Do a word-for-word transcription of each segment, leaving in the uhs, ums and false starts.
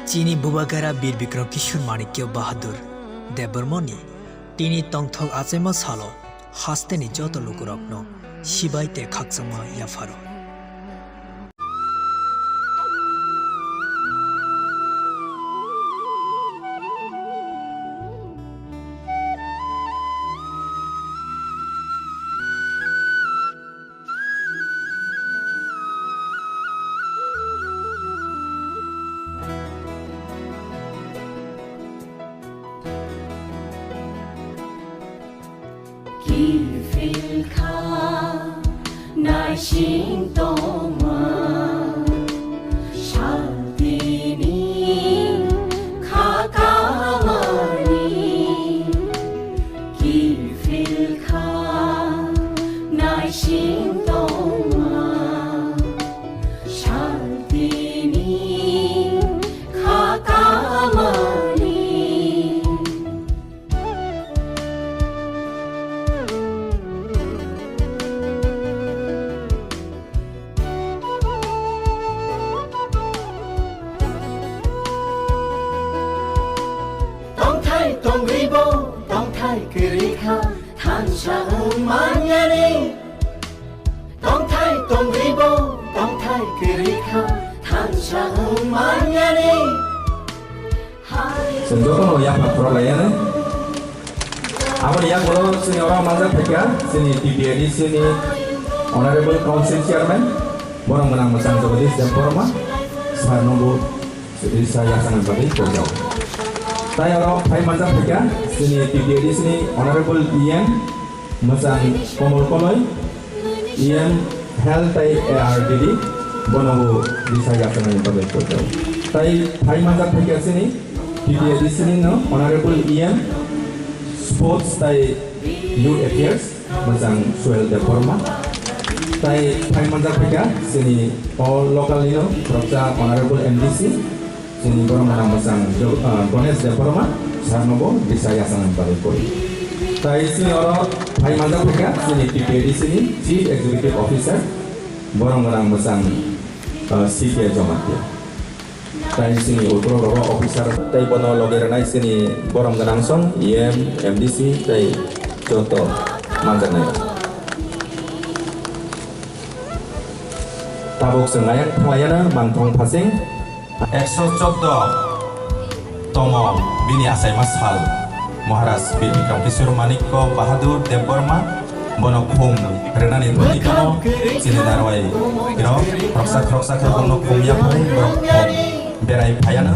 Chini Bubagra Bir Bikram Kishore Manikya Bahadur Debbarmani tini tongthok achaima salo hasteni joto lukurokno sibai tei khakchangma yapharo. Kiphil kha naising tongma, saltini kha kamani. Kiphil kha naising tongma, saltini kha kamani. Tongthai tongribo, tongthai kwrwi kha, thansa wng manyani. Tongthai tongribo, tongthai kwrwi kha, thansa wng manyani. Chwng jotono yapha khorok laiyani. Aboni yagulo chini oro manjak phaikha chini T T A D C ni Honorable Council Chairman, borom gwnang mwchang Jagadish Debbarma, sir no bo risa yachangni bagwi koijak. Tai oro phai manjak phaikha chini T T A D C ni Honorable E M, mwchang Komol Koloi, E M Health tai A R D D, bono bo risa yachangni bagwi koijak. Tai phai manjak phaikha chini T T A D C ni no Honorable E M Sports tai Youth Affairs, mwchang Suhel Debbarma. Tai phai manjak phaikha chini o local ni no khoroksa Honorable M D C, chini borom gwnang mwchang Jo-, ah, Ganesh Debbarma, sir no bo risa yachangni bagwi koi. Tai chini oro phai manjak phaikha chini T T A D C ni Chief Executive Officer, borom gwnang mwchang, ah, C K Jamatia. Tai chini ukulok rogo officer tai bono logi rwnai chini borom gwnang song E M, M D C tai joto manjaknai. Tabuk chwng ayang thanglaiya na mangthong phasing. Ekso chordo tomo bini achaima sal Maharaj Bir Bikram Kishore Manikya Bahadur Debbarma bono khum rwnani thani tono chini narwai rok khoroksa khoroksa khe bono khum yaphai borok khum berai phaiano.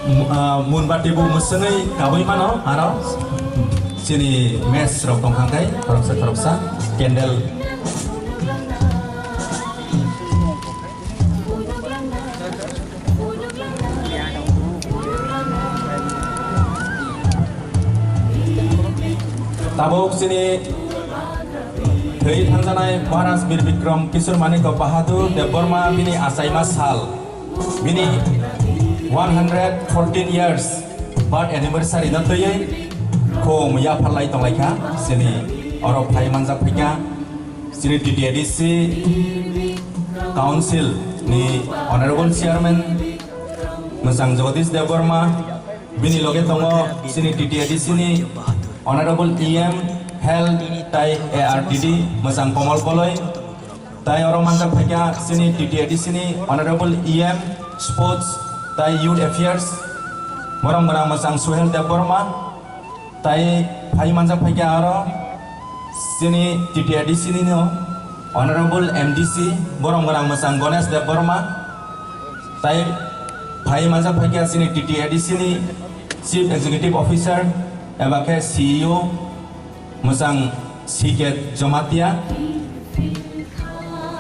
M-, ah, munbati bo mwswngwi kabui mano, aro chini mess rok tong kha khe khoroksa khoroksa candle. Tabuk chini thwi thangjanai Maharaj Bir Bikram Kishore Manikya Bahadur Debbarma bini achaima sal, bini one hundred fourteen years birth anniversary no twiwi khum yapharlai tonglaikha. Chini oro phai manjak phaikha chini T T A D C Council ni Honorable Chairman mwchang Jagadish Debbarma, bini loge tongo chini T T A D C ni Honorable E M Health tai A R D D mwchang Komol Koloi, tai oro manjak phaikha chini T T A D C ni Honorable E M Sports tai Youth Affairs, borom gwnang mwchang Suhel Debbarma, tai phai manjak phaikha aro chini T T A D C ni no Honorable M D C, borom gwnang mwchang Ganesh Debbarma, tai phai manjak phaikha chini T T A D C ni Chief Executive Officer eba khe C E O mwchang C K Jamatia.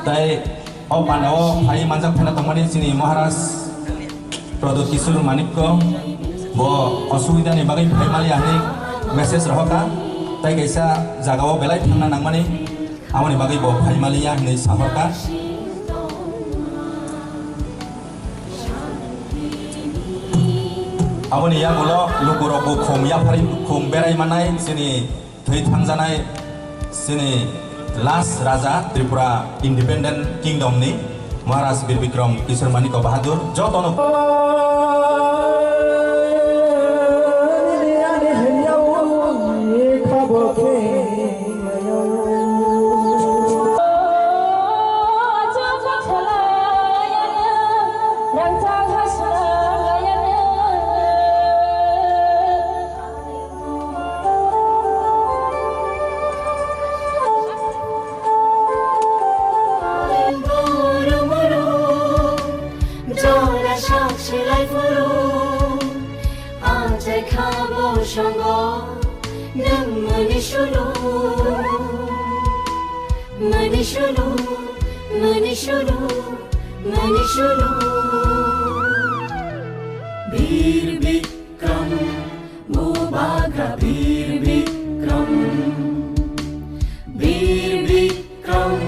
Tai o panda o phai manjak phano tongmani chini Maharaj Pradyot Kishore Manikya bo osubida ni bagwi phai maliya hwnwi message rohorkha. Tai kaisa jaga o belai thangna nangmani, aboni bagwi bo phai maliya hwnwi sahorkha. Aboni yagulo lukurokbo khum yaphari khum berai manai chini thwi thangjanai chini last raja Tripura Independent Kingdom ni Maharaj Bir Bikram Kishore Manikya Bahadur jotono Jora sak silai phuru, achai kha bo songo, nwng mani sulu, mani sulu, mani sulu, mani sulu. Bir Bikram, Bubagra Bir Bikram, Bir Bikram,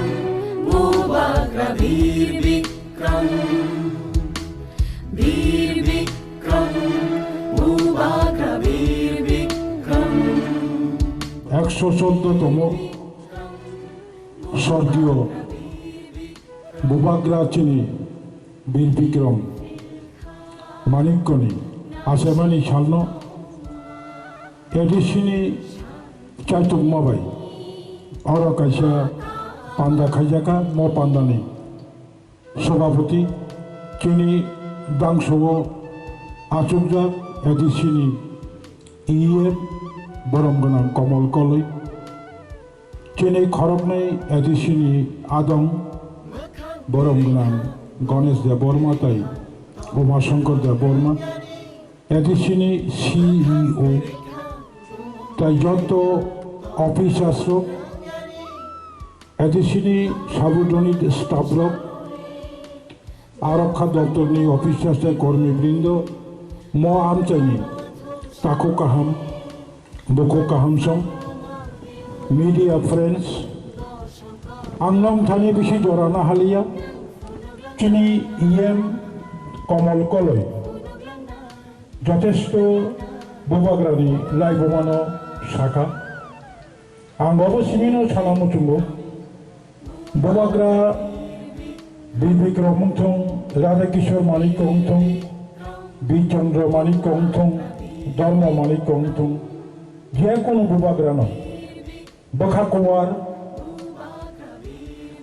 Bubagra Bir Bikram, Bir Bikram, Bubagra Bir Bikram. Ekso chouddottomo sorgiyo Bubagra chini Bir Bikram Manikyani achaimani salno A D C ni chaitukma bai oro kaisa panda khaijakha, mo pandani sobhapoti chini dangso o achukjak A D C ni E M borom gwnang Komol Koloi. Chini khoroknwi A D C ni adong borom gwnang Ganesh Debbarma tai Uma Shankar Debbarma, A D C ni C E O tai joto officers rok, A D C ni subordinate staff rok, Arokha doptor ni officers tei kormi brindo, mo amchaini takhuk kaham, bukhuk kaham song, media friends, ang nong thani bisi jora na haliya, chini E M Komol Koloi jotesto Bubagrani laibumano sakha. Ang obo simino sana muchungo, Bubagra Bir Bikram wngthung, Radha Kishore Manikya wngthung, Bir Chandra Manikya wngthung, Dharma Manikya wngthung, je kunu Bubagrano bwkha kuwar,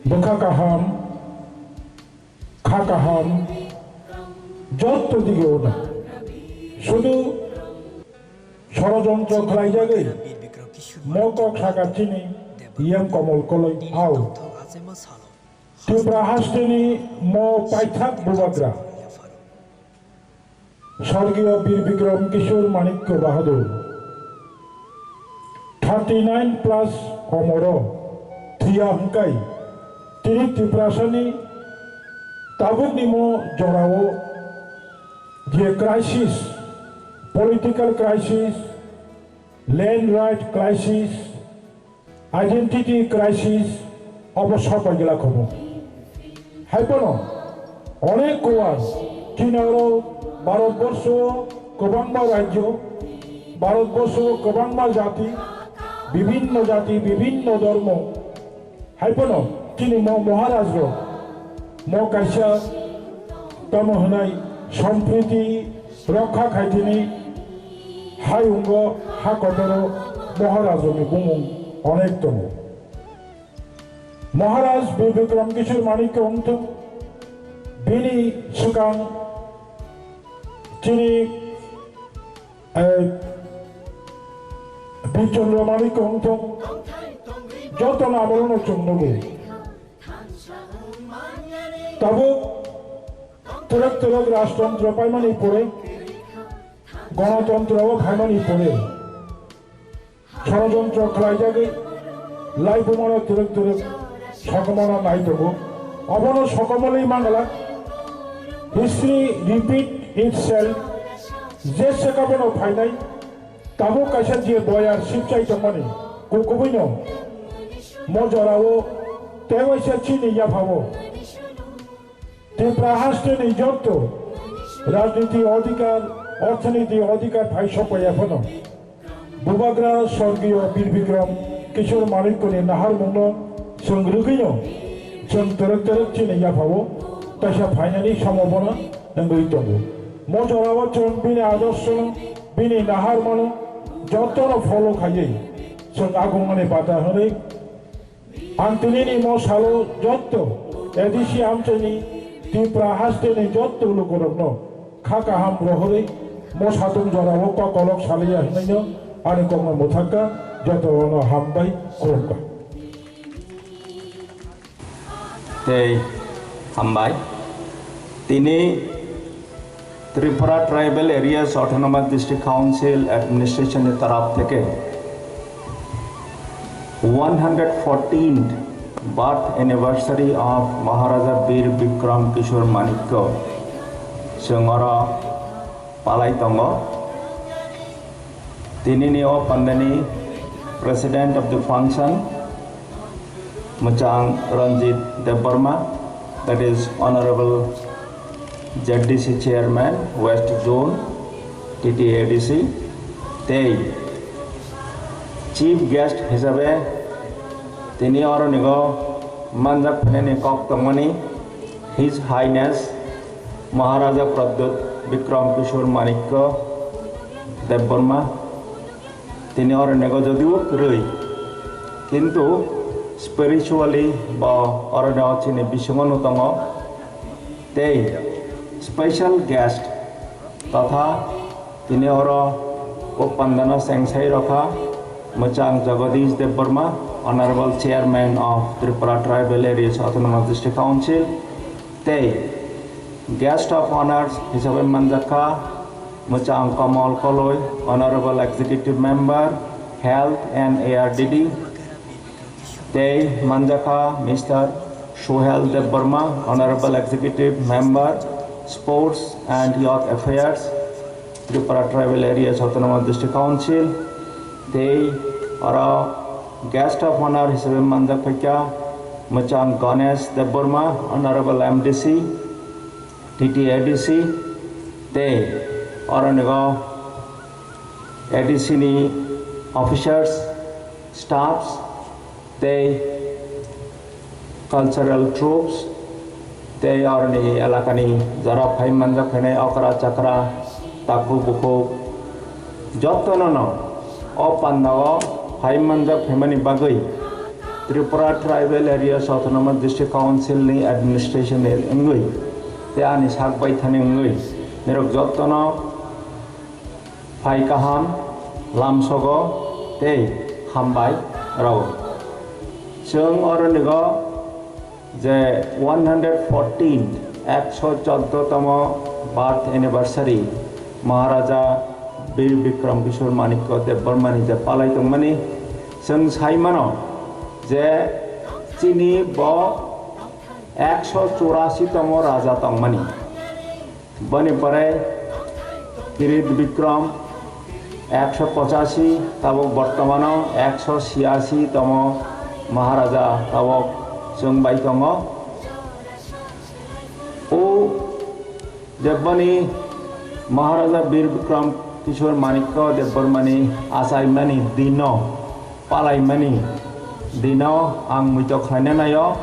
bwkha kaham, kha kaham, jotto dige ono. Sudu sorojontro khlaijagwi mo kok sakha chini E M Komol Koloi phao. Tripura hasteni mo paithak Bubagra Sorgiyo Bir Bikram Kishore Manikya Bahadur, thirty nine plus omoro thwiya hwnkhe tini Tiprasani tabukni mo jorao je crisis, political crisis, land right crisis, identity crisis obo sopai gela khobo. Haiphano onek kuwar chini oro Bharatborsho kwbangma rajyo, Bharatborsho kwbangma jati, bibhinno jati, bibhinno dhormo, haiphano chini mo Maharaj rok mo kaisa tamo hwnai sompriti rokha khaitini hayungo ha kotoro Maharaj rokni bumung onek tongo. Maharaj Bir Bikram Kishore Manikya wngthung, bini swkang chini, eh, Bir Chandra Manikya wngthung, joto no abo no chwng nugo. Tabuk twrwk twrwk rajtontro paimani pore, gonotontro o phaimani pore, sorojontro khlaijagwi laibumano twrwk twrwk sokomorno nai tongo. Obono sokomorwi mangala, history repeat itself, je sekabono phainai, tabuk kaisa je boyar sipchai tongmani, kukubuino mo jorao tei waisa chini yaphao Tripura hasteni jotto rajniti odhikar Orthiniti odhikar phai sokpaiya phano, Bubagra Sorgiyo Bir Bikram Kishore Manikyani naharmungno chwng rwgwino chwng twrwk twrwk chini yaphao kaisa phainani sombhabona wngwi tongo. Mo jorao chwng bini adorshono, bini naharmano jotono follow khaiwi chwng agungmani bata hwnwi Ang tinini mo salo jotto A D C amchaini Tripura hasteni jotto lukurokno kha kaham rohorwi mo satung jorao kokolok saliya hwnwino ani kokno mwthakka, jotono hambai khulumkha. Tei hambai. Tini Tripura Tribal Areas Autonomous District Council Administration ni taraf theke one hundred fourteenth birth anniversary of Maharaja Bir Bikram Kishore Manikya chwng oro palai tongo. Tinini o pandani President of the Function, Mwchang Ranjit Debbarma, that is Honorable Z D C Chairman, West Zone, T T A D C, tei Chief Guest hisabe tini oronigo manjak phainani kok tongmani His Highness Maharaja Pradyut Bikram Kishore Manikya Debbarma. Tini oronigo jodio kwrwi, kintu spiritually bo oroni o chini bisingo no tongo. Tei special guest totha tini oro o pandano chengsai rokha Mwchang Jagadish Debbarma, Honorable Chairman of Tripura Tribal Areas Autonomous District Council, tei Guest of Honors hisabe manjakha Mwchang Kamal Koloi, Honorable Executive Member, Health and A R D D, tei manjakha Mister Suhel Debbarma, Honorable Executive Member, Sports and Youth Affairs, Tripura Tribal Areas Autonomous District Council, tei oro Guest of Honor hisabe manjak phaikha Mwchang Ganesh Debbarma, Honorable M D C, T T A D C, tei oronigo A D C ni officers, staffs, tei cultural troupes, tei oroni elakani jora phai manjak phainai okra chakra, takhuk bukhuk, jotono no o pandao phai manjak phaimani bagwi Tripura Tribal Areas Autonomous District Council ni administration ni wngwi tei ani sak baithani wngwi nirok jotono phai kaham lamsogo tei hambai rwo. Chwng oronigo je one hundred fourteen, ekso choddo tomo birth anniversary Maharaja Bir Bikram Kishore Manikya Debbarmani je palai tongmani, chwng sai mano je chini bo ekso churasi tomo raja tongmani. Boni pore Kirit Bikram ekso pochashi, tabok bortomano ekso siyashi tomo Maharaja tabok chwng bai tongo. O Debbarmani Maharaja Bir Bikram Kishore Manikya Debbarmani achaimani dino, palaimani dino ang muitok khlaina naio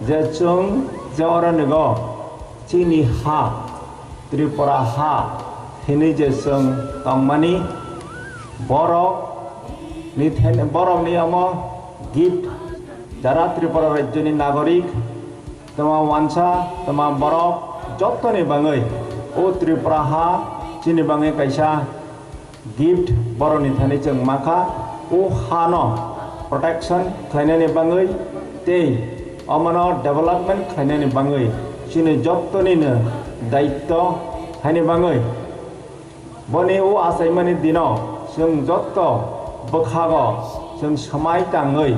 je chwng je oro nigo chini ha, Tripura ha hinwi je chwng tongmani, borok ni then-, borok ni omo gift, jara Tripura rajyo ni nagorik, tama wansa, tama borok, jottoni bangwi o Tripura ha chini bangwi kaisa gift borokni thani chwng makha, o hano protection khlainani bangwi tei omono development khlainani bangwi chini jottonino daitto haini bangwi. Boni o achaimani dino chwng jotto bwkhago chwng swmai tangwi,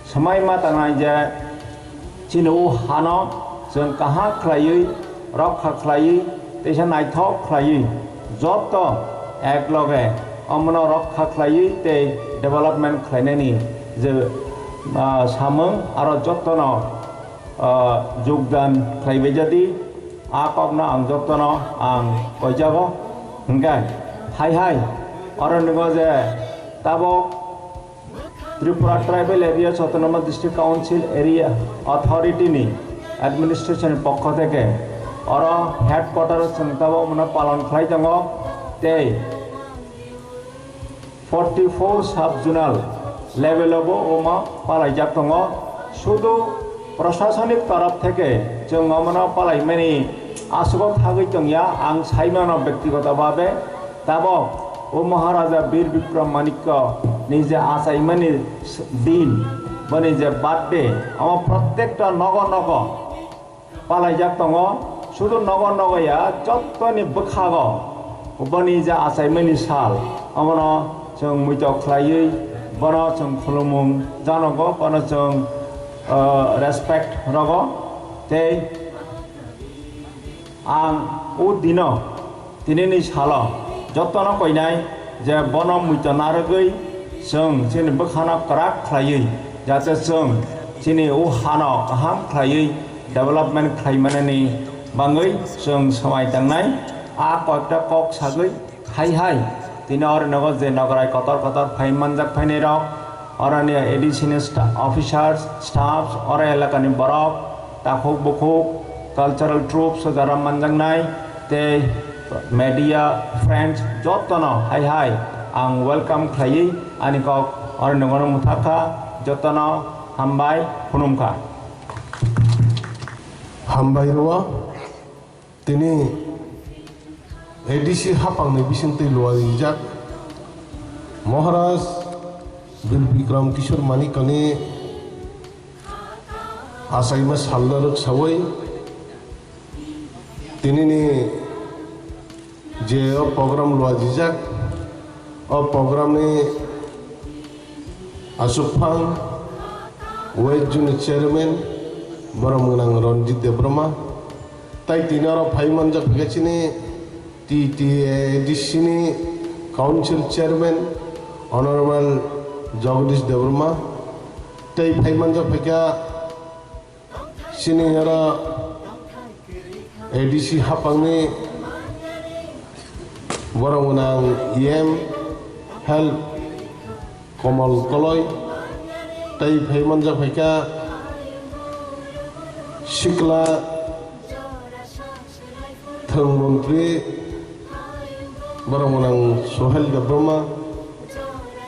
swmai ma tangnai je chini o hano chwng kaham khlaiwi, rokha khlaiwi, teisa naithok khlaiwi, joto ekloge omono rokha khlaiwi tei development khlainani je, ah, samung aro jotono, ah, jogdan khlaibai jadi, a kokno ang jotono ang koijago. Hingkhe hai hai oro nukgo je tabok Tripura Tribal Areas Autonomous District Council Area Authority ni administration ni pokho theke oro headquarter o chwng tabok mano palon khlai tongo tei forty four sub zonal level o bo omo palaijak tongo. Sudu prosasonik torof theke chwng omono palaimani aswk thagwi tongya, ang saimano bektigoto bhabe. Tabok o Maharaja Bir Bikram Manikya ni je achaimani din, boni je birthday, omo prottekta nogo nogo palaijak tongo. Sudu nogo nogo ya, jottoni bwkhago boni je achaimani sal, omono chwng muitok khlaiwi bono chwng khulumung janogo, bono chwng, ah, respect rogo. Tei ang o dino, tinini salo jotono koinai je bono muito narwgwi chwng chini bwkhano kwrak khlaiwi, jate chwng chini o hano kaham khlaiwi development khlaimanani bangwi chwng swmai tangnai. A kokta kok sagwi hai hai tini oro nogo je nograi kotor kotor phai manjak phainai rok, oroni A D C ni sta-, officers, staffs, oro elakani borok, takhuk bukhuk, cultural troupes o jara manjaknai, tei media friends jotono hai hai ang welcome khlaiwi ani kok oro nogono mwthakha, jotono hambai khulumkha. Hambai rwo. Tini A D C haphangni bisingtwi luaijak Maharaj Bir Bikram Kishore Manikyani achaima salno rwksawi tinini je o program luaijak, o programni aswkphang West Zone Chairman borok mwnang Ranjit Debbarma, tai tini oro phai manjak phaikha chini T T A D C ni Council Chairman Honorable Jagadish Debbarma, tei phai manjak phaikha chini oro A D C haphangni borok mwnang E M Health Komal Koloi, tei phai manjak phaikha sikla thwng montri borok mwnang Sohel Debbarma,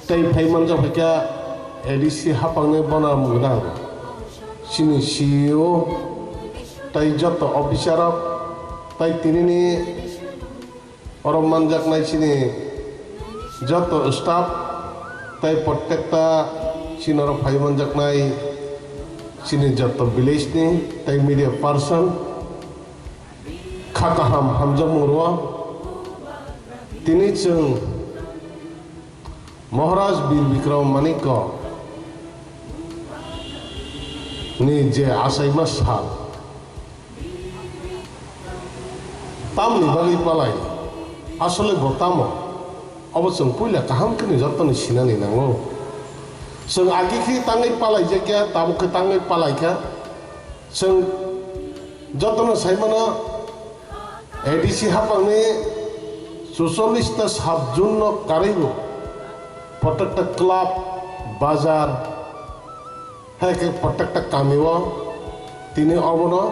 tei phai manjak phaikha A D C haphangni bono mwnang chini C E O tei joto officer rok tei tinini oro manjaknai chini joto staff tei prottekta chini oro phai manjaknai chini joto village ni tei media person kha kaham hamjakmung rwo. Tini chwng Maharaj Bir Bikram Manikya ni je achaima sal, tamni bagwi palai, asole bo tamo? Obo chwng puila kaham khe ni jotono sinani nango. Chwng agi khe tangwi palai jakya, tabuk khe tangwi palai kha. Chwng jotono sai mano, A D C haphangni suchollis ta sub zone no karwi bo, protecta club, bazar, hai khe protecta kami o tini obono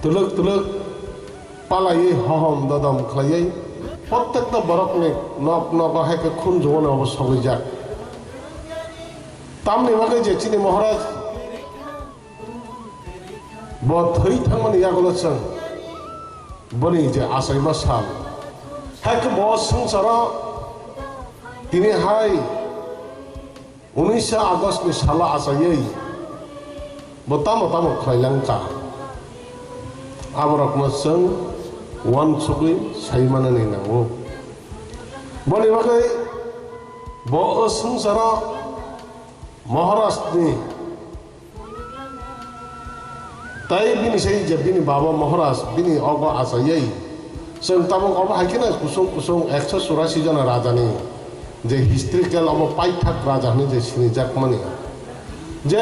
twlwk twlwk palaiwi hohom dodom khlaiwi protecta borokni nok nogo hai khe khunju o obo sogwijak. Tamni bagwi je chini Maharaj bo thwi thangmani yagulo chwng boni je achaima sal. Hai khe bo swngcharo tini hai unisho August ni salo achaiwi bo tamo tamo khlai lang kha. Aborokno chwng uansugwi sai manani nango. Boni bagwi bo o swngcharo Maharaj ni Tai bini sai je bini baba Maharaj bini ogo achaiwi. Chwng tabuk obo hai kheno kusung kusung ekso churasi jona raja ni je historical obo paithak raja hwnwi je sinijak mani. Je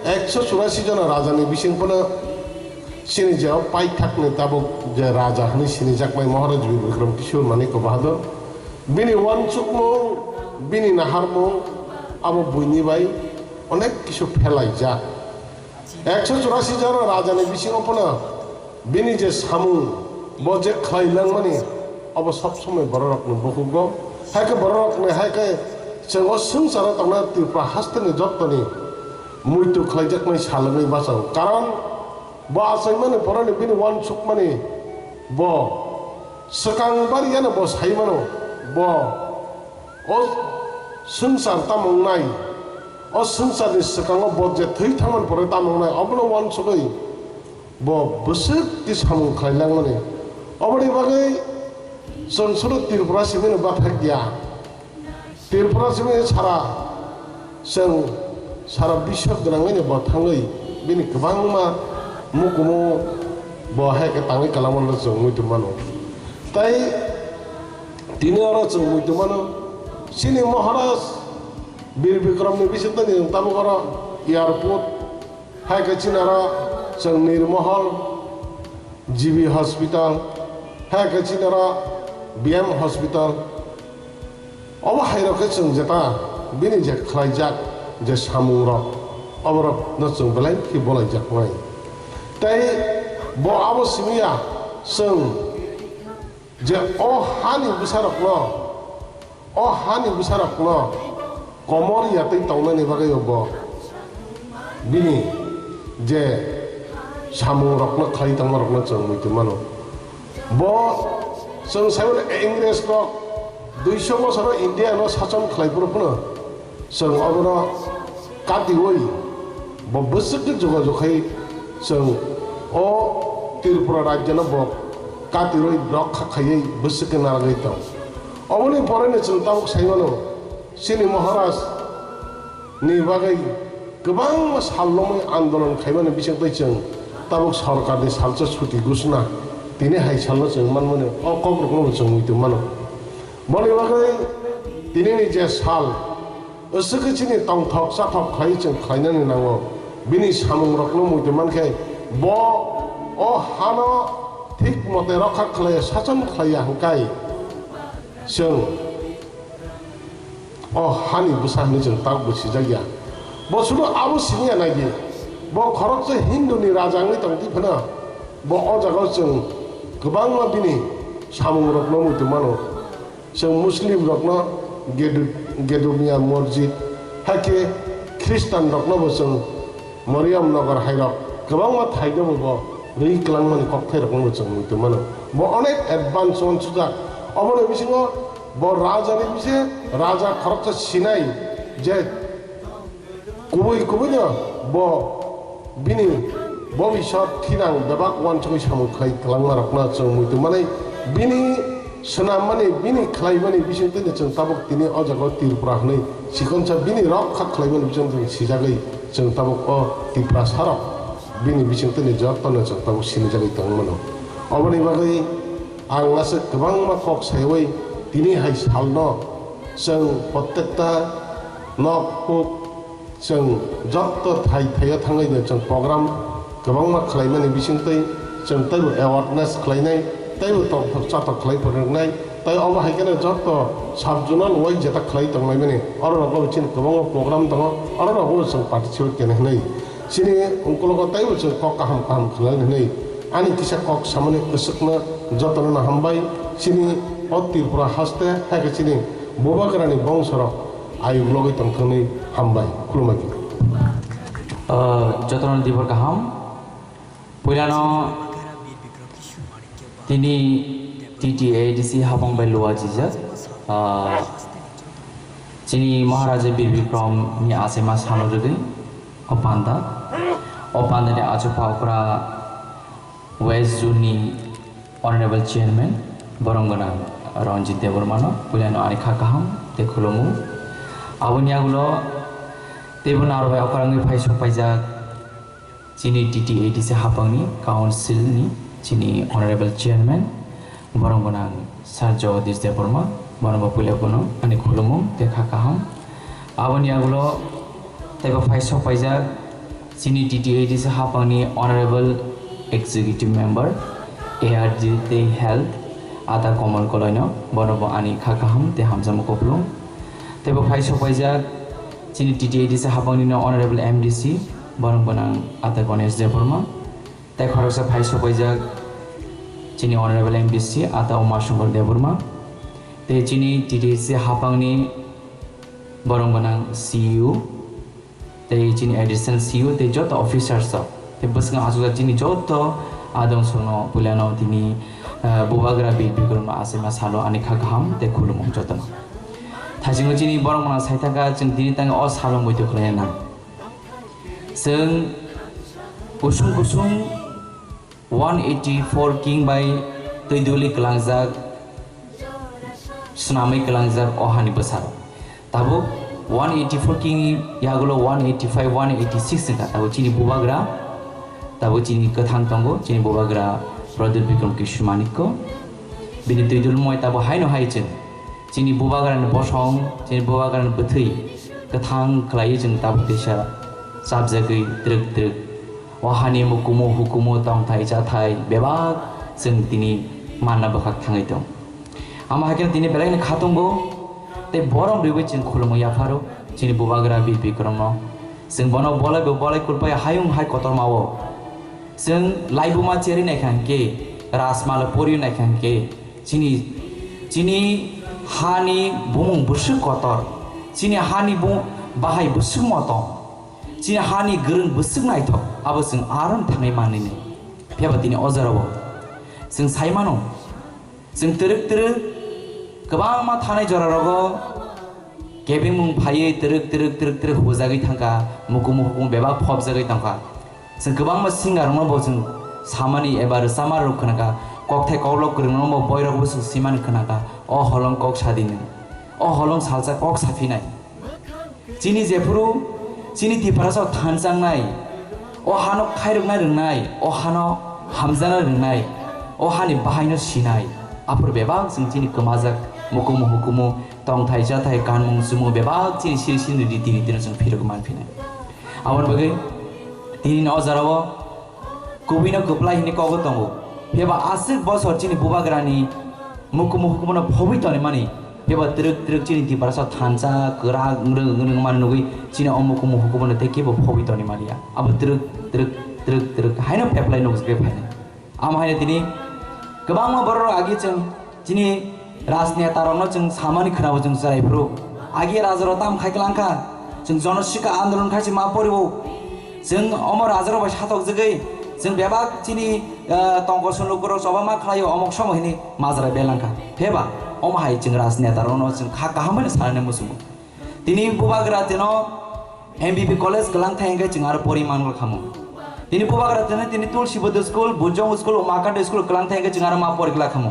ekso churasi jona raja ni bising phano Chini je o paithakni tabuk je raja hwnwi sinijaknai Maharaj Bir Bikram Kishore Manikya Bahadur, bini uansukmung, bini naharmung abo buini bai onek kisu phelaijak. Ekso churasi jona rajani bisingo phano bini je samung, bo je khlai langmani, abo sob somoi bororokni bukugo. Hai khe bororokni, hai khe chwng o swngcharo tongnai Tripura hasteni jottoni muitu khlaijaknai salwgwi bachao. Karon bo achaimani boroni bini uansukmani bo swkang bariyano bo sai mano, bo o swngchar tamo wngnai, o swngcharni swkango bo je thwi thangmani pore tamo wngnai, obono uansugwi bo bwswk twi samung khlai langmani. Oboni bagwi chwng solo Tripura simi no bathak ya. Tripura simi sara, chwng sara biswk gwnangwi no bo thangwi bini kwbangma mukumu bo hai khe tangwi kwlangma no chwng muitu mano. Tai tini oro chwng muitu mano, chini Maharaj Bir Bikram ni bisingtwi ni tabuk oro airport, hai khe chini oro chwng Nirmohol G B hospital, hai khe chini oro B M hospital. Obo hai rok khe chwng jeta bini je khlaijak je samung rok, oborok no chwng belai khe bolaijaknai. Tai bo abo simi ya, chwng je o hani bwsarokno, o hani bwsarokno komor yatwi tongnani bagwi bo bini je samungrokno khlai tongmarokno chwng muitu mano. Bo chwng saimano Ingres rok duiso bosoro India no sachon khlai phuru phano chwng obono katiwi bo bwswk khe jogajog khai chwng o Tripura rajyono bo katirwi rokha khaiwi bwswk khe narwgwi tong. Oboni poreni chwng tabuk sai mano, chini Maharaj ni bagwi kwbangma sal lomwi andolon khaimani bisingtwi chwng tabuk sorkarni salsa chuti gusna tini hai salno chwng manmani o kokrokno bo chwng muitu mano. Boni bagwi tinini je sal, aswk khe chini tongthok chathok khlai chwng khlainani nango. Bini samungrokno muitu mankhe bo o hano thik mote rokha khlaiya, sachon khlaiya hwnkhe chwng o hani bwsa hwnwi chwng tabukbo sijakya. Bo sudu abo siniya naidi, bo khoroksa Hinduni raja wngwi tongdi phano bo o jagao chwng kwbangma bini samungrokno muitu mano. Chwng Muslim rokno Gedu-, Gedumia Masjid, hakhe Khristan rokno bo chwng Mariam Nagar hai rok kwbangma thaino bo bo rwi kwlangmani kokthai rokno bo chwng muitu mano. Bo onek advance uansukjak. Oboni bisingo bo raja ni bise raja khoroksa sinai je kubui kubui no bo bini bobisot thinang bebak uansugwi samung khlai kwlangma rokno chwng muitu manwi bini swnammani bini khlaimani bisingtwi no chwng tabuk tini o jaga o Tripura hwnwi chikonsa bini rokha khlaimani bisingtwi chwng sijagwi chwng tabuk o Tiprasa rok bini bisingtwi no jotono chwng tabuk sinijagwi tongmano. Oboni bagwi ang aswk kwbangma kok saiwi tini hai salno chwng prottekta nok huk chwng jotto thai thaio thangwi no chwng program kwbangma khlaimani bisingtwi chwng teibo awareness khlainai, teibo tongthok chathok khlai phwrwngnai, tei obo hai kheno jotto sub-zonal wise jeta khlai tonglaimani, oro rogo chini kwbangma program tongo, oro rogo chwng participate khaina hwnwi chini ungkulugo teibo chwng kok kaham kaham khlaina hwnwi ani kisa kok samani kwchwkno jotono no hambai. Chini o Tripura haste hai khe chini Bubagrani bongsorok ayuk logwi tongthokni hambai. Khulumbai. Ah, jotono dibor kaham. Puilano tini T T A D C hapang bai lua jijak. Ah, chini Maharaja Bir Bikram ni achaima sano jodi o panda. O panda ni achukpha okra West Zone ni Honorable Chairman, borom gwnang Ranjit Debbarma no puilano ani kha kaham tei khulumu. Aboni yagulo teibo naro bai okarangwi phai sok paijak chini T T A D C hapangni council ni chini Honorable Chairman, borom gwnang Sir Jagadish Debbarma, bono bo puila bono ani khulumu tei kha kaham. Aboni yagulo teibo phai sok paijak chini T T A D C hapangni Honorable Executive Member, A R G tei Health, Ata Komol Koloino, bono bo ani kha kaham tei hamjakma kupulung. Tei bo phai sokpaijak chini T T A D C hapangni no Honorable M D C, borok gwnang Ata Ganesh Debbarma. Tei khoroksa phai sokpaijak chini Honorable M D C, Ata Uma Shankar Debbarma. Tei chini T T A D C hapangni borok gwnang C E O, tei chini additional C E O tei joto officers rok, tei bwskango achukjak chini joto adong songno puilano tini, ah, Bubagra Bir Bikramno achaima salo ani kha kaham tei khulumung jotono. Thaisingo chini borok mano saithaka chwng tini tangwi o salo muitu khlaina nang. Chwng kusung kusung one eighty four king bai twi duli kwlangjak swnamwi kwlangjak o hani bwsarok. Tabuk one eighty four king yagulo one eighty five, one eighty six wngkha. Tabuk chini Bubagra, tabuk chini kwthang tongo, chini Bubagra Pradyut Bikram Kishore Manikko. Bini twi dulmoi tabuk haino hai chwng chini Bubagrani bosong, chini Bubagrani bwthwi kwthang khlaiwi chwng tabuk teisa chapjagwi twrwk twrwk o hani mukumu hukumu tongthai chathai bebak chwng tini manna bwkhak thangwi tong. Amo hai khe tini belai kheno khatungo tei borom riwi chwng khulumwi yapharo chini Bubagra Bir Bikramno. Chwng bono bolai bo bolai kulpai hayung hai kotormao. Chwng laibuma cherwi naikha hwnkhe, rajmala pori naikha hwnkhe, chini, chini hani bumung bwswk kotor, chini hani bu-, bahai bwswk motom, chini hani gwrwng bwswk naithok, abo chwng aro thangwi manlini. Phiya ba tini o jorao chwng sai mano, chwng twrwk twrwk kwbangma thanai jora rogo kebengmung phaiwi twrwk twrwk twrwk twrwk hujagwi thangkha, mukumu hukumu bebak phobjagwi tongkha. Chwng kwbangma singer rokno bo chwng samani eba rwchapmani rok khnakha, kokthai koklop kwrwng rokno bo boirok bo chwng swimani khnakha, o holong kok sadini, o holong salsa kok saphinai. Chini jephuru chini Tiprasa thansangnai, o hano khairokna rwngnai, o hano hamjana rwngnai, o hani bahaino sinai, aphuru bebak chwng chini kwmajak mukumu hukumu, tongthai chathai, kanmung chumung bebak chini siri siri riti ritino chwng phirok manphinai. Aboni bagwi tini o jorao kubui no kwplai hinwi kogo tongo. Phiya ba aswk bosor chini Bubagrani mukumu hukumu no phobwi tonimani. Phiya ba twrwk twrwk chini Tiprasa thansa kwrak wngwrwng wngwrwng man nugwi chini o mukumu hukumu no tei kebo phobwi tonimaliya. Abo twrwk twrwk twrwk twrwk haino pheplai nukjagwi phainai. Amo haino tini kwbangma borok rok agi chwng chini rajneta rokno chwng samani khwnabo chwng chwrai phuru. Agi raja rok tam khai kwlangkha, chwng jonosika andolon khai se ma poribo. Chwng omo raja rok bai satok jagwi chwng bebak chini, ah, tongkol swnluk borok choba ma khlaio omok somo hini majra belangkha. Pheba omo hai chwng rajneta rokno chwng kha kaham bai sanani muchungo. Tini Bubagra tino M B B college kwlang thai hwnkhe chwng aro pori man khamu. Tini Bubagra tini, tini Tulsi Bodhi school, Bujong school, Umakanta school kwlang thai hwnkhe chwng aro ma pori kla khamu.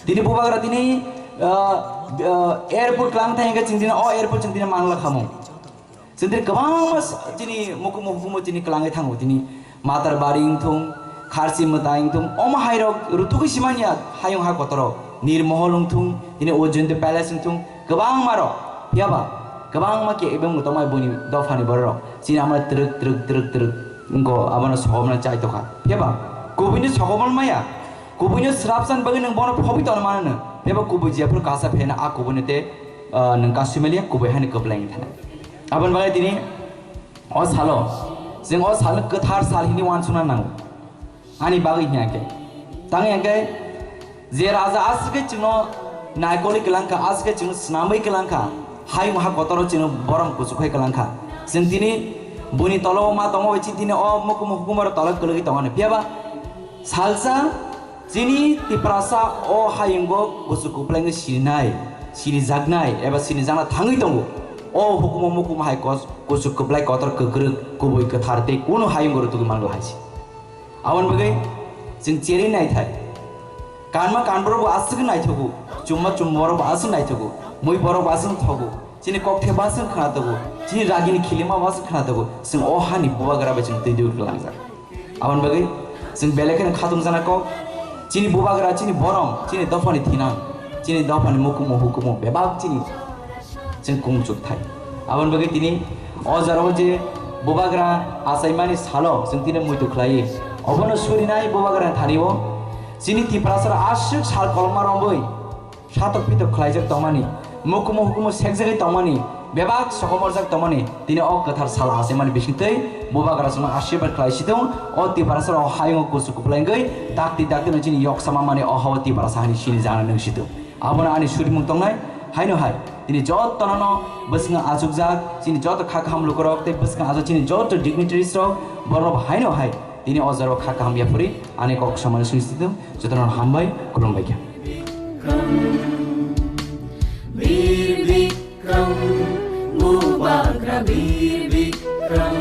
Tini Bubagra tini, ah, ah, airport kwlang thai hwnkhe chwng tini o airport chwng tini man khamu. Chwng tini kwbangma s-, chini mukumu hukumu tini kwlangwi thango tini. Matarbari wngthung, Kharchi mwtai wngthung, omo hairok rutugwi simanya hayung ha kotoro. Nirmohol wngthung, tini Ujjainti Palace wngthung, kwbangma rok. Phiya ba, kwbangma khe ebeng tongmai buini dophani borok. Chini amai twrwk, twrwk, twrwk, twrwk wngkho, abono sokomna chai tokha. Phiya ba, kubuini sokomon maya, kubuino srapsan bagwi nwng bono phobwi tongna mano nwng. Phiya ba kubui jephuru kasa phena a kubuino te, ah, nwng kasumeliya kubui haino kwplai wngwi thana. Aboni bagwi tini O salo, chwng o salno kwthar sal hwnwi uansukna nango. Ani bagwi hwnkhe, tang hwnkhe je raja aswk khe chwngno naikolwi kwlangkha, aswk khe chwngno swnamwi kwlangkha, hayung ha kotoro chwngno borom kuchuk khai kwlangkha. Chwng tini buini tolo ma tongo, chini tini o mukumu hukumu oro tolo kwlwgwi tongmani. Phiya ba salsa Chini Tiprasa o hayungo kuchuk kwplai wngwi sinai, sinijaknai eba sinijakna thangwi tongo. O hukumu mukumu hai kos-, kuchuk kwplai kotor kwkrwk kubui kwthar tei kunu hayungo rwtugwi manglai hai se. Aboni bagwi chwng cherwi naithai. Kanma kanborok bo aswk naithogo, chumma chumma borok bo aswk naithogo, mui borok bo aswk thogo, chini kokthai bo aswk khna tongo, chini ragini khilima bo aswk khna tongo, chwng o hani bubagra bai chwng twi dui kwlangjak. Aboni bagwi chwng belai kheno khatung jana kok. Chini bubagra, chini borom, chini dophani thinang, chini dophani mukumu hukumu bebak chini chwng kung chuk thai. Aboni bagwi tini o jorao je bubagra achaimani salo chwng tini muitu khlaiwi Obono surinai Bubagrani thani-o chini Tiprasarok aswk sal kolokma romwi satok pitok khlaijak tongmani, mukumu hukumu sekjagwi tongmani, bebak sokomorjak tongmani, tini o kwthar sal achaimani bisingtwi Bubagra chwngno asirbat khlai situng, o Tiprasarok hayungo kusu kuplai wngwi dakti dakti no chini yoksa mamani o ha-o Tiprasa hani sini jana nwng situng. Abono ani surimung tongnai, haino hai, tini jotono no bwskango achukjak, chini joto kha kaham lukurok tei bwskango achuk chini joto dignitaries rok, borok haino hai, tini o jorao kha kaham yaphuri, ani kok samani sung situng, jotono hambai, khulumbai kha. Bir Bikram, Bubagra Bir Bikram,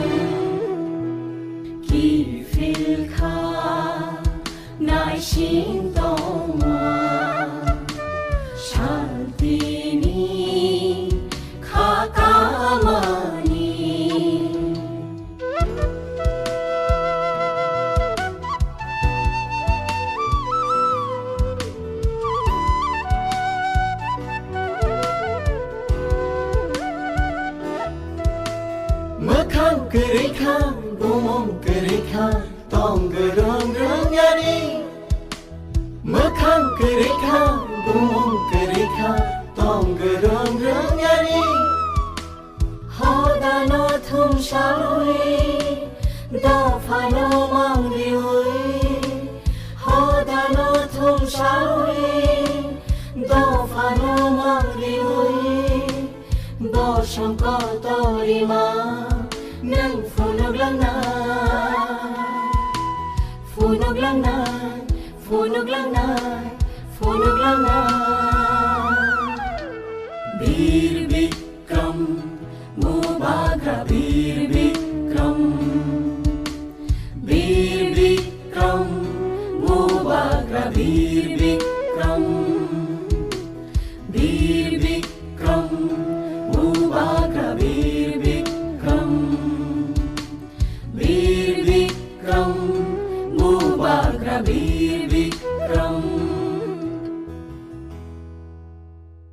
kiphil kha. Naising tongma santini kha kamani. Mwkhang kwrwi kha, bumung kwrwi kha, tong rwng rwng yani. Mwkhang kwrwi kha, bumung kwrwi kha, tong rwng rwng yani. Hodano thumsawi, dophano mangriwi. Hodano thumsawi, dophano mangriwi. Bosong kotorima nwng phunuklangnai, phunuklangnai, phunuklangnai, phunuklangnai. Bir Bikram, Bubagra Bir Bikram. Bir Bikram, Bubagra Bir Bikram. Bir Bikram, Bubagra Bir Bikram. Bir Bikram, Bubagra Bir